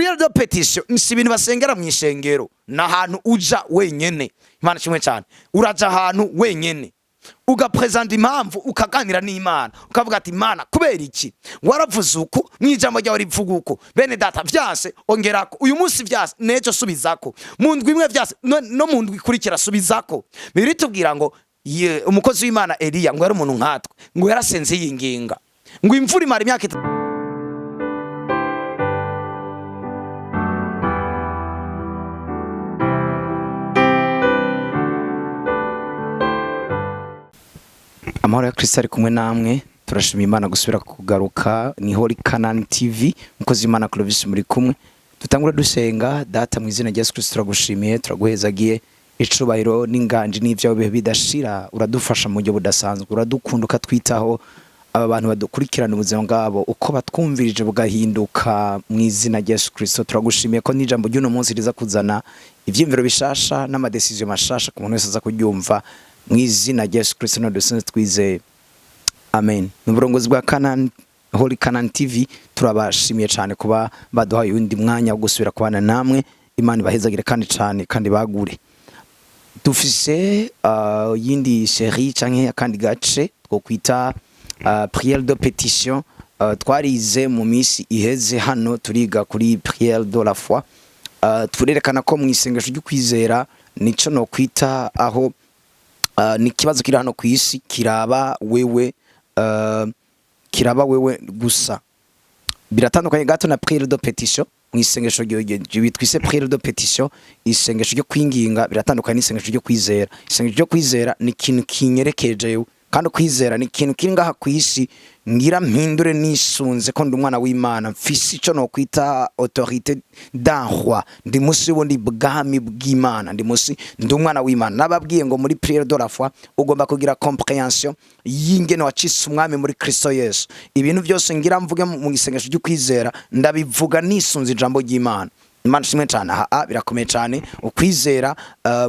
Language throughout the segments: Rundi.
Prière de pétition si ibintu basengera mu ishengero, ni ahantu uja wenyene. Imana kimwe cyane, uraja ahantu wenyene, ugapresenta impamvu, ukaganira n'Imana, ukavuga ati: "Imana, kubera iki waravuze uku? Mu ijambo ryawe rivuga uku." Bene data, vyase ongerako, uyu munsi vyase, nejo subizako, mu ndwi imwe vyase, no mu ndwi ikurikira subizako. Bibiri tubwira ngo umukozi w'Imana Eliya ngo yari umuntu nkatwe, ngo yarasenze yinginga, ngo imvura imara imyaka 3. Amahoro ya Kristo ari kumwe namwe. Turashima Imana gusubira kugaruka. Ni Holy Canaan TV, umukozi w'Imana Clovis muri kumwe. Dutangura dusenga. Data, mu izina rya Yesu Kristo, turagushimiye, turaguhezagiye. Icubahiro n'inganji n'ivyawe bihe bidashira. Uradufasha mu buryo budasanzwe, uradukunda, ukatwitaho. Aba bantu badukurikirana, ubuzima bwabo uko batwumvirije bugahinduka mu izina rya Yesu Kristo. Turagushimiye ko n'ijambo ry'uno munsi riza kuzana ivyiyumviro bishasha n'ama décisions mashasha ku muntu wese aza kuryumva. Mu izina rya Yesu Kristo no dusenze twizeye, amen. Mu burongozi bwa Canaan, Holy Canaan TV, turabashimiye cyane kuba baduhaye undi mwanya wo gusubira kubana namwe. Imana ibahezagire kandi cyane kandi bagure. Dufise yindi série canke akandi gace twokwita prière de pétition. Twarize mu minsi iheze hano, turiga kuri prière de la foi. Turerekana ko mu isengesho ry'ukwizera nico no kwita aho ni ikibazo kiri hano ku isi kiraba wewe, kiraba wewe gusa. Biratandukanye gato na prière de pétition. Mu isengesho twise prière de pétition, isengesho ryo kwinginga, biratandukanye n'isengesho ryo kwizera. Isengesho ryo kwizera ni ikintu kinyerekeje, kandi kwizera ni ikintu kiri ngaha ku isi ngira mpindure nisunze ko ndi umwana w'Imana, mfise ico nokwita autorité d'un roi, ndi musi y'ubundi bwami bw'Imana, ndi musi, ndi umwana w'Imana. Nababwiye ngo muri prière de la foi ugomba kugira compréhension y'ingene wacitse umwami muri Kristo Yesu. Ibintu byose ngira mvuge mu isengesho ry'ukwizera, ndabivuga nisunze ijambo ry'Imana. Imana ishimwe cyane. Aha birakomeye cyane. Ukwizera,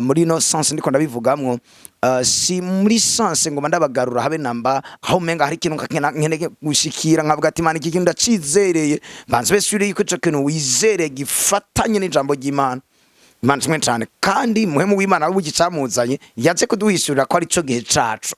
muri no sens ndiko ndabivugamwo, si muri sens ngo ndabagarura habe namba aho umenga hari ikintu nkeneye gushikira nkavuga ati: "Imana, iki kintu ndacizereye." Banze bese yuko ico kintu wizereye gifatanye n'ijambo ry'Imana. Imana ishimwe cyane. Kandi muhemu w'Imana w'ubu camuzanye yaje kuduhishurira ko ari cyo gihe cacu.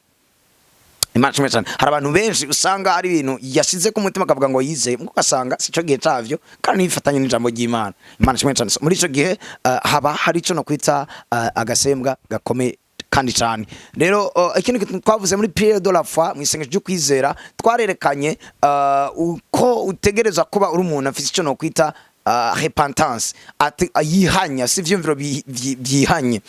Imana ishimwe cyane. Hari abantu benshi usanga ari ibintu yashize ku mutima akavuga ngo yizeye, ugasanga si cyo gihe cavyo kandi ntibifatanye n'ijambo ry'Imana. Imana ishimwe cyane. So, muri ico gihe haba hari ico no kwita agasembwa gakomeye kandi cyane. Rero ikindi kintu twavuze muri prière de la foi, mu isengesho ryo kwizera, twarerekanye uko utegerezwa kuba uri umuntu afite ico no kwita repentance, ati yihanya, si ivyumviro byihanye.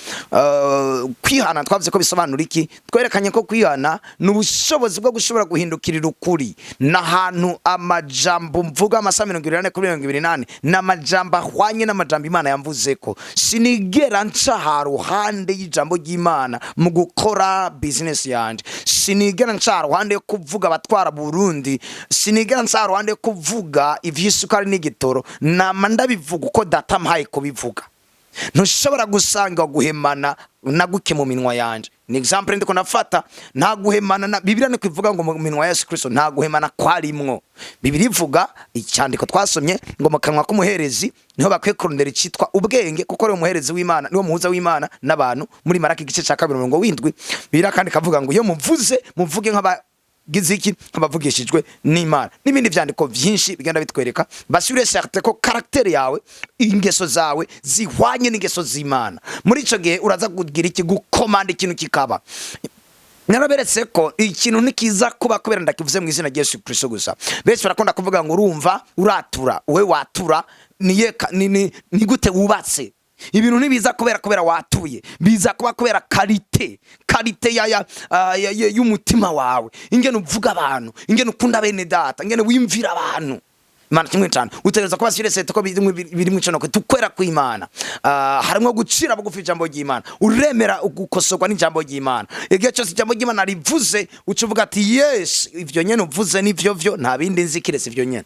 Kwihana twavuze ko bisobanura iki? Twerekanye ko kwihana ni ubushobozi bwo gushobora guhindukirira ukuri n'ahantu amajambo mvuga amasaha 24/24 ni amajambo ahwanye n'amajambo Imana yamvuzeko. Sinigera nca ha ruhande y'ijambo ry'Imana mu gukora business yanje, sinigera nca ha ruhande yo kuvuga abatwara Burundi, sinigera nca ha ruhande yo kuvuga ivy'isukari n'igitoro. Nama ndabivuga uko Data mpaye kubivuga. Ntushobora gusanga guhemana na guke mu minwa yanje. Ni example ndiko nafata. Nta guhemana na Bibiliya ni kuvuga ngo mu minwa ya Yesu Kristo nta guhemana kwarimwo. Bibiliya ivuga, icyandiko twasomye, ngo mu kanwa k'umuherezi niho bakwiye kurondera icitwa ubwenge, kuko ari umuherezi w'Imana, niwo muhuza w'Imana n'abantu, muri Maraki igice cya 2 umurongo w'indwi. Bibiliya kandi kavuga ngo iyo muvuze, muvuge nk'aba giziki, nk'abavugishijwe n'Imana, n'ibindi vyandiko vyinshi bigenda bitwereka. Basure certain ko caractère yawe, ingeso zawe zihwanye n'ingeso z'Imana. Muri ico gihe uraza kugira iki? Gukomanda ikintu kikaba. Naraberetse ko ikintu ntikiza kuba kubera ndakivuze mu izina rya Yesu Kristo gusa. Benshi barakunda kuvuga ngo urumva uratura, wowe watura ni gute wubatse? Ibintu ntibiza kubera watuye, biza kuba kubera qualité y'umutima wawe, ingene uvuga abantu, ingene ukunda bene data, ingene wimvira abantu. Imana kimwe cyane. Utegereza kuba sûr certain ko biri mu icano tukwera kw'Imana. Harimwo gucira bugufi ijambo ry'Imana, uremera gukosorwa n'ijambo ry'Imana. Igihe cyose ijambo ry'Imana rivuze, uca uvuga ati: "Yes, ivyo nyene uvuze nivyo vyo, nta bindi nzi kiretse ivyo nyene."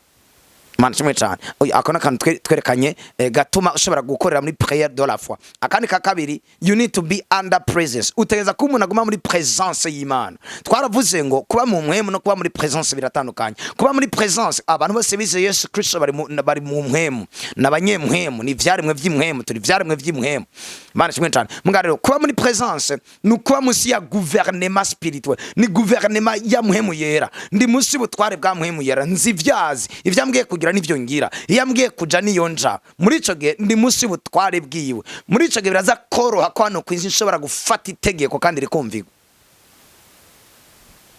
Mana kimwe cyane. Oya, ako n'akantu twerekanye gatuma ushobora gukorera muri prière de la foi. Akandi ka kabiri, you need to be under presence. Utegereza ko umuntu aguma muri presence y'Imana. Twaravuze ngo kuba mu mpwemu no kuba muri presence biratandukanye. Kuba muri presence, abantu bose bizeye Yesu Kristo bari mu mpwemu, n'abanyempwemu, ni ivyaremwe vy'impwemu, turi ivyaremwe vy'impwemu. Mana kimwe cyane. Mbwa rero kuba muri presence ni ukuba munsi ya gouvernement spirituel, ni gouvernement ya Mpwemu Yera. Ndi munsi y'ubutware bwa Mpwemu Yera, nzi ivyazi, ivyo ambwiye kugira nivyo ngira, iyo ambwiye kuja niyo nja. Muri ico gihe ndi munsi y'ubutware bwiwe. Muri ico gihe biraza koroha ko hano kw'isi nshobora gufata itegeko kandi rikumvirwa.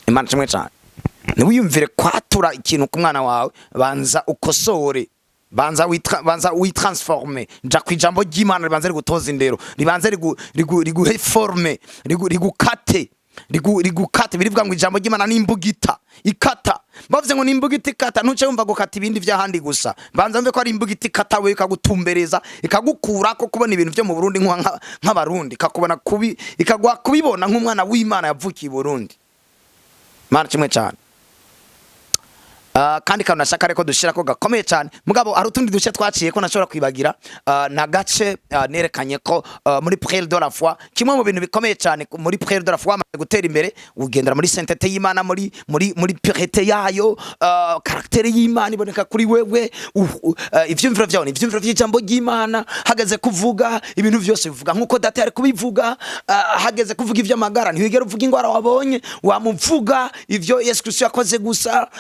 Imana kimwe cyane. Ntiwiyumvire kwatura ikintu ku mwana wawe, banza ukosore, banza witransforme. Nja ku ijambo ry'Imana, ribanze rigutoza indero, ribanze riguhe forme, rigukate. Birivuga ngo ijambo ry'Imana ni imbugita ikata. Bavuze ngo ni imbugita ikata, ntuce wumva gukata ibindi vy'ahandi gusa. Banza wumve ko ari imbugita ikata we, ikagutumbereza, ikagukura ko kubona ibintu vyo mu Burundi nk'Abarundi, ikakubona kubi, ikaguha kubibona nk'umwana w'Imana yavukiye i Burundi. Mana kimwe cyane. Kandi kantu nashaka reko dushira ko gakomeye cyane, mugabo hari utundi duce twaciye ko nashobora kwibagira, na gace nerekanye ko muri prière de la foi, kimwe mu bintu bikomeye cyane muri prière de la foi, wamaze gutera imbere, ugendera muri sainteté y'Imana, muri pureté yayo, caractère y'Imana iboneka kuri wewe, ivyumviro vyawe ni ivyumviro vy'ijambo ry'Imana. Hageze kuvuga ibintu vyose bivuga nkuko data yari kubivuga. Hageze kuvuga ivy'amagara, ntiwigera uvuga ingwara wabonye, wamuvuga ivyo Yesu Kristo yakoze gusa.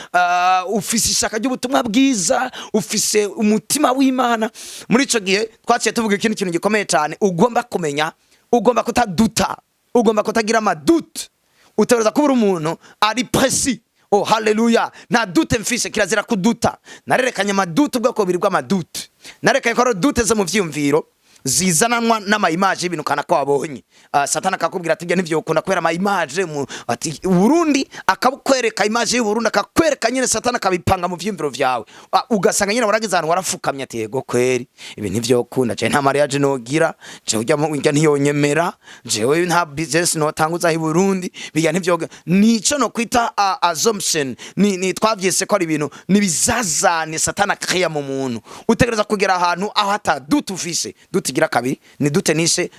Ufise ishaka ry'ubutumwa bwiza, ufise umutima w'Imana. Muri ico gihe twaciye tuvuga ikindi kintu gikomeye cyane ugomba kumenya: ugomba kutaduta, ugomba kutagira amadoutes, utegereza kuba uri umuntu ari précis. Oh haleluya! Nta doute mfise, kirazira kuduta. Narerekanye amadoutes, ubwoko bubiri bw'amadoutes. Narekanye ko ari doutes zo mu vyiyumviro zizananwa n'ama images y'ibintu kanaka wabonye. Satani akakubwira ati ibyo ntivyokunda kubera ama images mu ati Burundi, akabukwereka image y'u Burundi, akakwereka nyine, Satani akabipanga mu vyiyumviro vyawe. Ugasanga nyine waragize ahantu warafukamye ati yego kweri, ibi ntivyokunda, je nta mariage nogira, je ujya mu ujya ntiyonyemera, jewe nta business notanguza i Burundi, bijya ntivyo. Nico no kwita assumption, ni twavyise ko ari ibintu nibizazane Satani akaya mu muntu. Utegereza kugera ahantu aho ata doute ufise. Doute igira kabiri ni doute nishe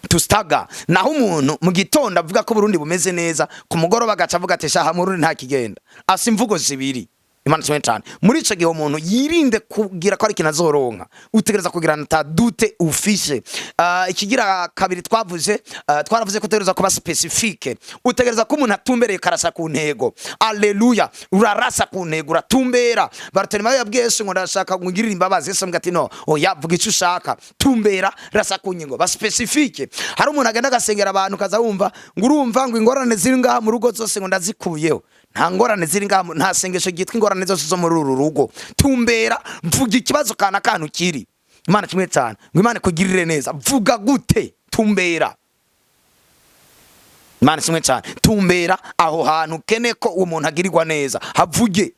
tustaga, naho umuntu mu gitondo avuga ko Burundi bumeze neza, ku mugoroba agaca avuga ati shaha, mu Burundi nta kigenda. Asa imvugo zibiri. Imana kimwe cyane. Muri ico gihe umuntu yirinde kugira ko ari ikintu azoronka. Utegereza kugira nta doute ufise. Ikigira kabiri twavuze, twaravuze ko utegereza kuba spécifique. Utegereza ko umuntu atumbereye, karasa ku ntego. Aleluya! Urarasa ku ntego, uratumbera. Barutelimayo yabwiye Yesu ngo ndashaka ngugirire imbabazi. Yesu amubwira ati no, oya, vuga icyo ushaka. Tumbera, rasa ku ngingo, ba spécifique. Hari umuntu agenda agasengera abantu, kaza wumva ngo urumva ngo ingorane ziri ngaha mu rugo zose ngo ndazikuyeho. Nta ngorane ziri ngaha, nta sengesho ryitwa ingorane zose zo muri uru rugo. Tumbera, mvuga ikibazo kana kantu kiri. Imana kimwe cyane, ngo Imana ikugirire neza, vuga gute? Tumbera. Imana kimwe cyane. Tumbera aho hantu ukene ko uwo muntu agirirwa neza, havuge.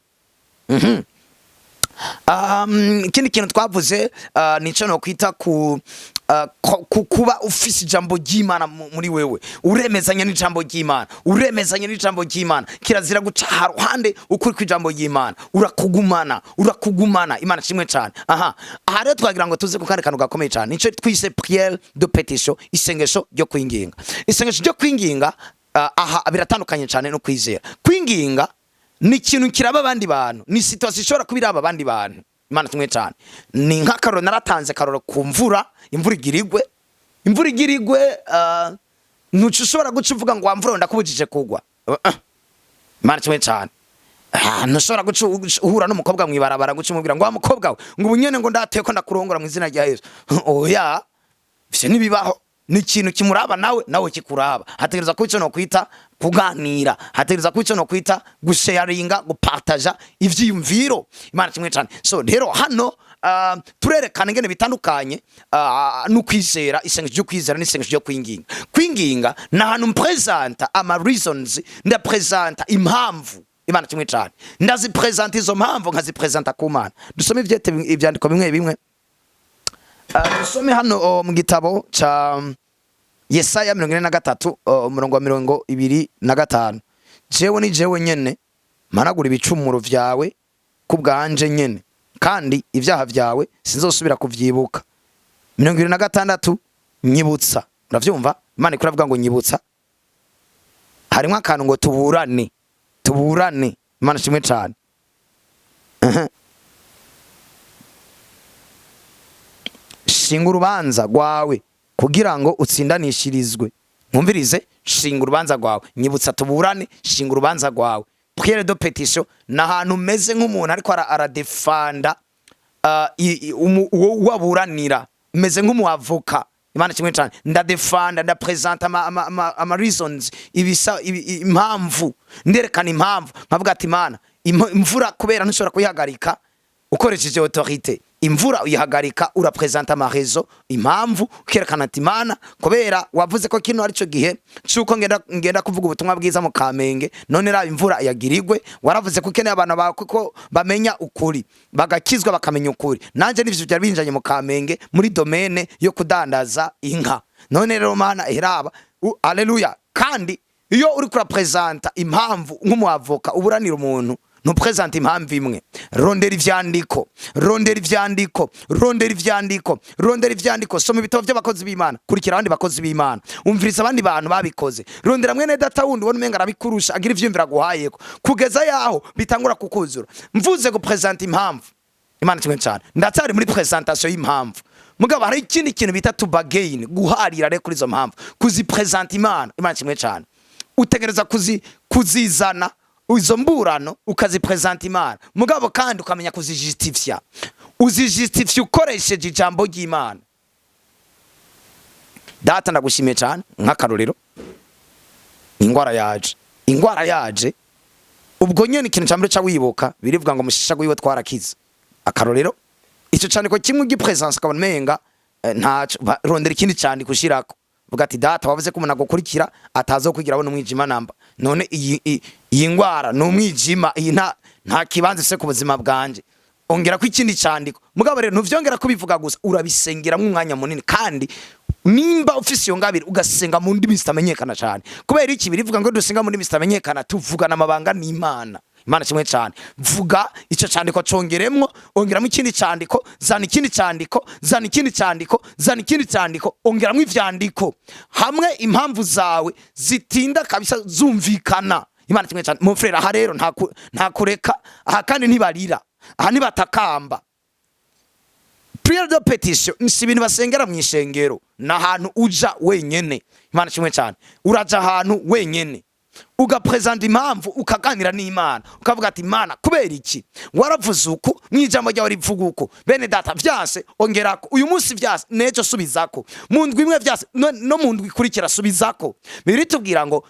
Ikindi kintu twavuze, nico no kwita ku kuba ufise ijambo ry'Imana muri wewe, uremezanya n'ijambo ry'Imana, uremezanya n'ijambo ry'Imana. Kirazira guca haruhande ukuri kw'ijambo ry'Imana, urakugumana, urakugumana. Imana kimwe cyane. Aha rero twagira ngo tuze ku kandi kantu gakomeye cyane, nico twise prière de pétition, isengesho ryo kwinginga. Isengesho ryo kwinginga, aha biratandukanye cyane no kwizera. Kwinginga ni ikintu kiraba abandi bantu, ni situation ishobora kuba iraba abandi bantu. Imana tumwe cyane. Ni nk'akaroro naratanze, karoro ku mvura. Imvura igira igwe, imvura igira igwe, ntuca ushobora guca uvuga ngo wa mvura ndakubujije kugwa. Imana kimwe cyane. Ntushobora guca uhura n'umukobwa mw'ibarabara guca umubwira ngo wa mukobwa we, ngo ubu nyene ngo ndateye ko ndakurongora mu izina rya Yesu. Oya, ivyo ntibibaho. Ni ikintu kimuraba nawe, nawe kikuraba. Hategereza kuba ico nokwita kuganira, hategereza kuba ico nokwita gusharinga, gupartaja ivyiyumviro. Imana kimwe cyane. So rero hano turerekana ingene bitandukanye n'ukwizera, isengesho ryo kwizera n'isengesho ryo kwinginga. Kwinginga ni ahantu mpresenta ama reasons, ndapresenta impamvu. Imana kimwe cyane. Ndazipresenta izo mpamvu, nkazipresenta ku Mana. Dusome ivyete, ivyandiko bimwe bimwe. Dusome hano mu gitabo ca Yesaya 43, umurongo wa 25: jewe ni jewe nyene mpanagura ibicumuro vyawe. Ku bwanje nyene, kandi ibyaha byawe sinzosubira kuvyibuka. 26, nyibutsa. Uravyumva? Imana ikuravuga ngo nyibutsa, harimo akantu ngo tuburane, tuburane. Imana ishimwe cane. Shinga urubanza rwawe kugira ngo utsindanishirizwe. Mwumvirize: shinga urubanza rwawe, nyibutsa tuburane, shinga urubanza rwawe. Prière de pétition ni ahantu umeze nk'umuntu ariko aradefanda uwo waburanira, umeze nk'umuavoka. Imana kimwe cyane, ndadefanda, ndapresenta ama reasons, ibisa impamvu, nderekana impamvu, nkavuga ati: "Imana, imvura kubera ntushobora kuyihagarika ukoresheje autorité, imvura uyihagarika urapresenta amarezo, impamvu, ukerekana ati: Imana, kubera wavuze ko kino arico gihe cuko ngenda kuvuga ubutumwa bwiza mu Kamenge, none raba imvura yagirigwe. Waravuze ko ukeneye abantu bawe ko bamenya ukuri, bagakizwa, bakamenya ukuri. Nanje nivyo byari binjanye mu Kamenge muri domaine yo kudandaza inka. None rero Mana, iraba." Aleluya. Kandi iyo uri kurapresenta impamvu nk'umuavoka uburanira umuntu, ntupresente impamvu imwe. Rondera ivyandiko, rondera ivyandiko, rondera ivyandiko, rondera ivyandiko. Soma ibitabo by'abakozi b'Imana, kurikira abandi bakozi b'Imana, umviriza abandi bantu babikoze, rondera mwene data wundi ubona umenga arabikurusha, agira ivyiyumviro aguhayeko, kugeza yaho bitangura kukuzura. Mvuze gupresenta impamvu, Imana kimwe cyane, ndacyari muri présentation y'impamvu. Mugabo hari ikindi kintu bita to bargain, guharira rero kuri izo mpamvu, kuzipresenta Imana. Imana kimwe cyane, utegereza kuzizana izo mburano, ukazipresenta Imana, mugabo kandi ukamenya kuzijustifya. Uzijustifya ukoresheje ijambo ry'Imana. Data, ndagushimiye cyane. Nk'akarorero, ingwara yaje, ingwara yaje, ubwo nyene ikintu cya mbere ca wibuka birivuga ngo mushisha wiwe twarakize. Akarorero, ico candiko kimwe ugipresence ukabona umenga ntaco, rondera ikindi candiko ushirako, vuga ati: "Data, wavuze ko umuntu agukurikira atazo kugira abona umwijima namba. None iyi ngwara ni umwijima, iyi nta kibanza ifise ku buzima bwanje." Ongera ko ikindi candiko. Mugabo rero ntuvyongera kubivuga gusa, urabisengeramwo umwanya munini, kandi nimba ufise iyo ngabire ugasenga mu ndimi zitamenyekana cyane. Kubera iki? Birivuga ngo dusenga mu ndimi zitamenyekana, tuvugana amabanga n'Imana. Imana kimwe cyane, vuga ico candiko, congeremwo, ongeramo ikindi candiko, zana ikindi candiko, zana ikindi candiko, zana ikindi candiko, ongeramo ivyandiko hamwe impamvu zawe zitinda kabisa zumvikana. Imana kimwe cyane, mon frère. Aha rero nta kureka aha, kandi ntibarira aha, ntibatakamba. Prière de pétition si ibintu basengera mu ishengero, ni ahantu uja wenyene. Imana kimwe cyane, uraja ahantu wenyene, ugapresenta impamvu, ukaganira n'Imana, ukavuga ati: "Imana, kubera iki waravuze uku mu ijambo ryawe rivuga uko?" Bene data, vyase ongerako. Uyu munsi vyase, nejo subizako, mu ndwi imwe vyase, no mu ndwi ikurikira subizako. Bibiri tubwira ngo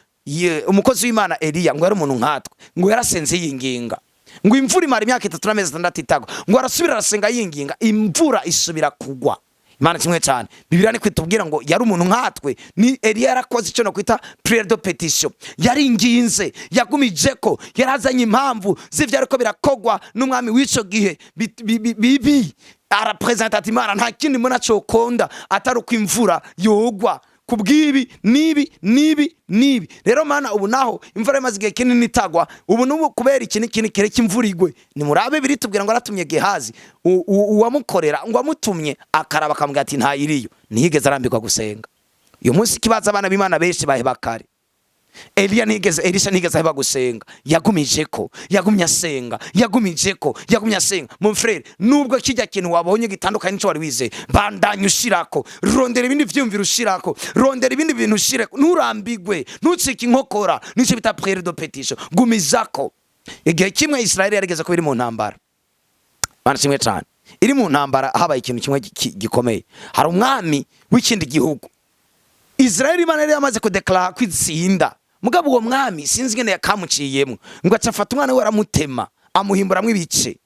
umukozi w'Imana Eliya ngo yari umuntu nkatwe, ngo yarasenze yinginga, ngo imvura imara imyaka 3 n'amezi 6 itagwa, ngo arasubira arasenga yinginga, imvura isubira kugwa. Imana kimwe cyane, Bibiliya ni kwitubwira ngo yari umuntu nkatwe. Ni Eliya yarakoze icyo no kwita prière de pétition, yaringinze, yagumije ko yarazanye impamvu z'ivyo ariko birakogwa n'umwami w'ico gihe bibi. Arapresenta ati: "Imana, nta kindi mbona cokonda atari uko imvura yogwa kubw'ibi nibi nibi nibi. Rero Mana, ubu naho imvura imaze igihe kinini itagwa, ubu n'ubu kubera iki n'iki kireka imvura igwe." Nimurabe, biri tubwira ngo aratumye Gehazi, uwamukorera, ngo amutumye akaraba akamubwira ati: "Ntayiriyo." Ntiyigeze arambirwa gusenga. Uyu munsi ikibazo, abana b'Imana benshi baheba kare. Eliya ntigeze, Elisha ntigeze aheba gusenga, yagumije ko, yagumye asenga, yagumije ko, yagumye asenga. Mon frère, nubwo kijya kintu wabonye gitandukanye n'ico wari wizeye, bandanya ushirako, rondera ibindi vyumviro ushirako, rondera ibindi bintu ushireko, nturambigwe, ntucike inkokora. Nico bita prière de pétition, gumizako. Igihe kimwe Israeli yarigeze kuba iri mu ntambara. Bana kimwe cyane, iri mu ntambara, habaye ikintu kimwe gikomeye. Hari umwami w'ikindi gihugu Israeli Imana yari yamaze kudeklara ko itsinda. Mugabo uwo mwami sinzi ingene yakamuciyemo, ngo aca afata umwana we aramutema, amuhimburamwo ibice.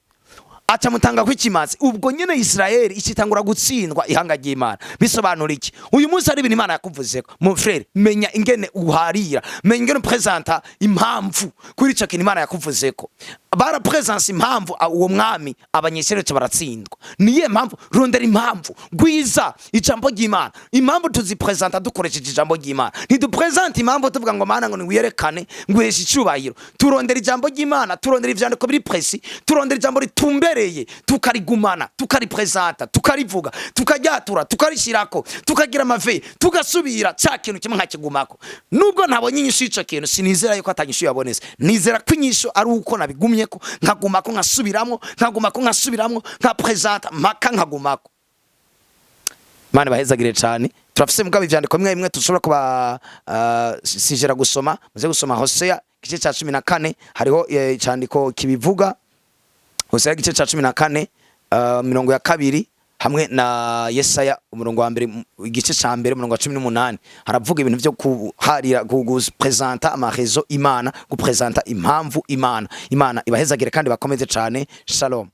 Aca mutanga kw'ikimazi. Ubwo nyene Israeli icitangura gutsindwa, ihanga ry'Imana. Bisobanura iki? Uyu munsi hari ibintu Imana yakuvuzeko, mon frère. Menya ingene uharira, menya ingene upresenta impamvu kuri ico kintu Imana yakuvuzeko. Barapresense impamvu, uwo mwami Abanyisirayeli baratsindwa. Niye mpamvu? Rondera impamvu, gwiza ijambo ry'Imana. Impamvu tuzipresenta dukoresheje ijambo ry'Imana. Ntidupresenta impamvu tuvuga ngo "Mana", ngo niwiyerekane, ngo uheshe icubahiro. Turondera ijambo ry'Imana, turondera ivyandiko biri précis, turondera ijambo ritumbereye, tukarigumana, tukaripresenta, tukarivuga, tukaryatura, tukarishirako, tukagira amave, tugasubira ca kintu kimwe nkakigumako. Nubwo ntabonye inyishu y'ico kintu, sinizera yuko atanyishu yabonetse. Nizera ko inyishu ari uko nabigumyeko, nkagumako, nkasubiramwo, nkagumako, nkasubiramwo, nkapresenta mpaka nkagumako. Imana ibahezagire cyane. Turafise mugabo ivyandiko bimwe bimwe dushobora kuba sijera gusoma. Muze gusoma Hosea igice ca 14, hariho icandiko kibivuga. Hosea igice ca 14, mirongo ya kabiri, hamwe na Yesaya umurongo wa mbere, igice ca mbere, umurongo wa 18. Haravuga ibintu vyo kuharira, gupresenta amarezo Imana, gupresenta impamvu Imana. Imana ibahezagire kandi bakomeze cane. Shalom.